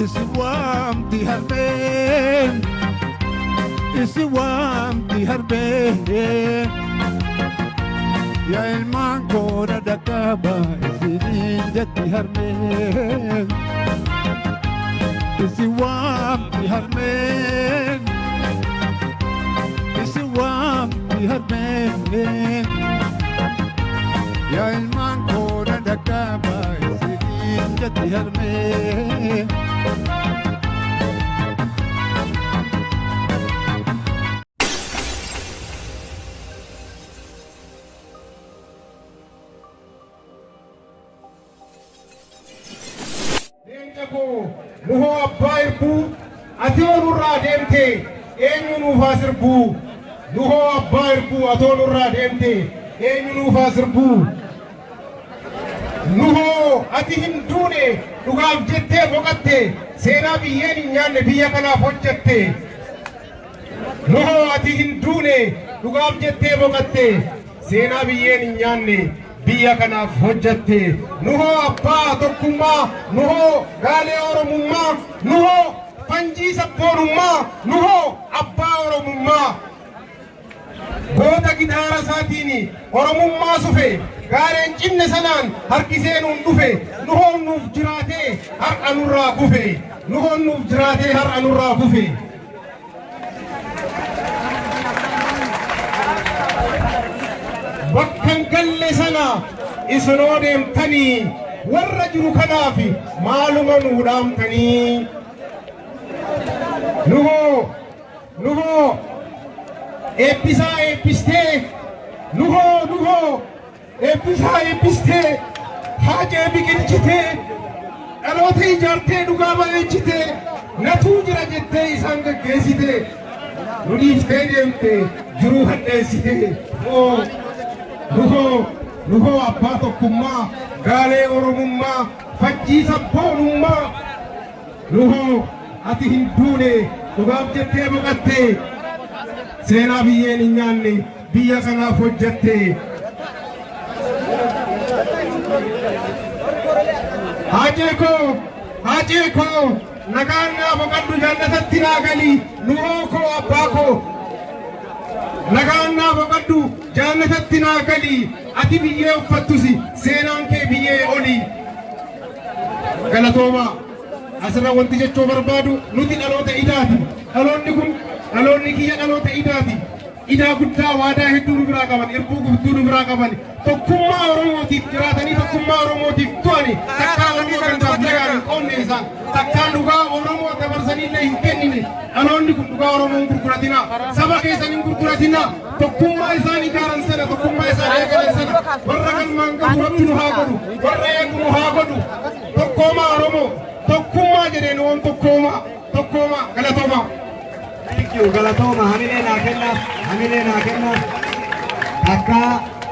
Isin waamti harmeen, isin waamti harmeen. Yaa ilmaan koona dhaqqaba isiniin jetti harmeen. Isin waamti harmeen, isin waamti harmeen. Yaa ilmaan koona dhaqqaba isiniin jetti harmeen. Leenca koo nuhoo abbaa irbuu atoo nurraa deemte eenyu nuuf haa sirbuu nuhoo abbaa irbuu atoo nurraa deemte eenyu nuuf haa sirbuu nuhoo ati hin duune dhugaaf jettee boqatte seenaa biyyeen hin nyaanne biyya kanaaf hojjatte Nuhoo ati hin duune dhugaaf jettee boqatte seenaa biyyeen hin nyaanne biyya kanaaf hojjatte. Nuhoo abbaa tokkummaa, nuhoo gaalee Oromummaa, nuhoo fanjii sabboonummaa, nuhoo abbaa Oromummaa. Goota gitaara isaatiin Oromummaa sufe gaareen cinne sanaan harkisee nuun dhufe nuhoon nuuf jiraatee har'a nurraa kufe nuhoon nuuf jiraatee har'a nurraa kufe. Bakka hin galle sana isinoo deemtanii warra jiru kanaaf maaluma nuu dhaamtanii. Nuhoo nuhoo eebbisaa eebbistee nuhoo nuhoo eebbisaa eebbistee haacee biqilchitee dhaloota ijaartee dhugaa bareechitee natuu jira jettee isaan gaggeessitee nu dhiiftee deemte jiruu hadheessitee nuhoo nuhoo nuhoo abbaa tokkummaa gaalee oromummaa fajjii sabboonummaa nuhoo ati hin duune dhugaaf jettee boqatte seenaa biyyeen hin nyaanne biyya kanaaf hojjatte. Haacee koo haacee koo nagaan naa boqadhu jannatatti naa gali nuhoo koo abbaa koo nagaan naa boqadhu jannatatti naa gali ati biyyee uffattus seenaan kee biyyee oli. Galatoomaa asirra wanti jechuu barbaadu nuti dhaloota idaati. Dhaloonni kun dhaloonni kiyya dhaloota idaati. Idaa guddaa waadaa hedduu nu biraa qaban, irbuu gudduu nu biraa qaban, tokkummaa Oromootiif jiraatanii tokkummaa Oromootiif du'ani, takkaa Oromoo gandaaf lagaan hin qoonne isaan, takkaa dhugaa Oromoo dabarsanii illee hin kennine. Dhaloonni kun dhugaa Oromoo hin gurguratinaa, saba keessan hin gurguratinaa, tokkummaa isaan ijaaran sana, tokkummaa isaan eegalan sana, warra galmaan gahu Rabbi nu haa godhu, warra eegu nu haa godhu. Tokkoomaa Oromoo, tokkummaa jedhee nu oon tokkoomaa, tokkoomaa, galatoomaa. Thank you. Galatooma hamilee naa kennaaf. Hamilee naa kennaaf. Takka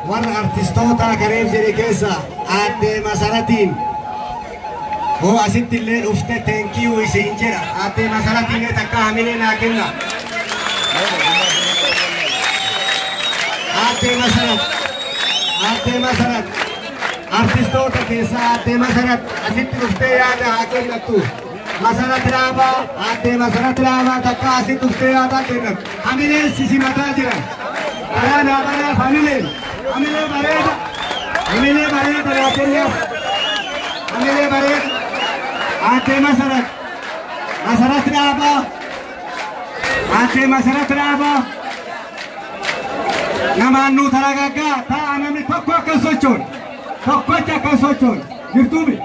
warra artistoota gareef jedhe keessa aadde Masaratiin hoo asitti illee dhufte thank you isiin jedha. Aadde Masaratiin takka hamilee naa kenna. Aadde Masarat. Aadde Masarat. Artistoota keessaa aadde Masarat asitti dhuftee yaada haa kennattu. Masarat Raabaa, aadde Masarat Raabaa takka asitti dhuftee yaada kennattu. Hamileen sisimataa jiran. Karaa naa banaaf hamileen. Hamilee bareeda. Hamilee bareeda naa kennaaf. Hamilee bareeda. Aadde Masarat. Masarat Raabaa. Aadde Masarat Raabaa. Namaan nuu taragaggaa ta'a namni tokko akka hin sochoone. Tokkochi akka hin sochoone. Jirtuumi?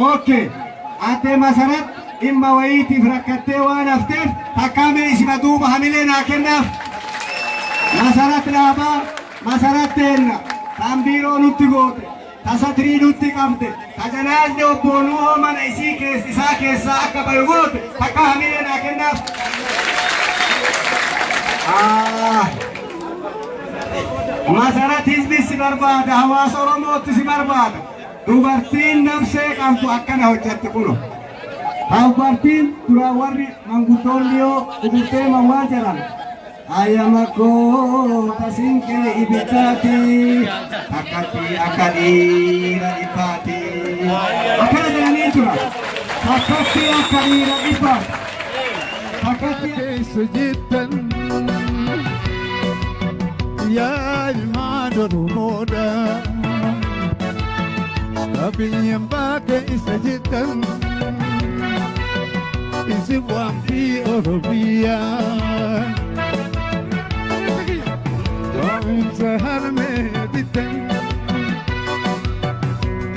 Okay. Aadde Masarat dhimma wayiitiif rakkattee waan hafteef takkaa mee isima duuba hamilee naa kennaaf. Masarat Raabaa, Masarat teenna, tan biiroo nutti goote, ta satrii nutti qabde, ta janaazni obbo Nuhoo mana isii keessa isaa keessaa akka bayu goote takkaa hamilee naa kennaaf. Ah. Masarat hizbi si barbaada, hawaasa Oromootti si barbaada. Dubartiin nafsee qabdu akkana hojjatti kuno. Dubartiin dura warri manguddoonni yoo gurgurtee waan jedhan Ayama koo tasinqee ibiddaati takkatti akka dhiira dhibbaati. Akkana jedhanii tura. Takkatti akka dhiira 100. Takkatti. Keessa jettan yaa ilmaan Oromoodha. Qabiyyeen keessa jettan isin waamti Oromiyaa. Waamsa harmee bittan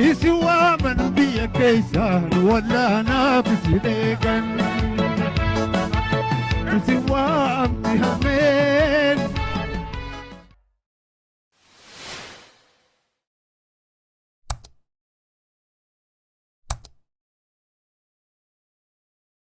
isin waaman biyya keessaan wallaanaaf isin eegan. Isin waamti harmeen.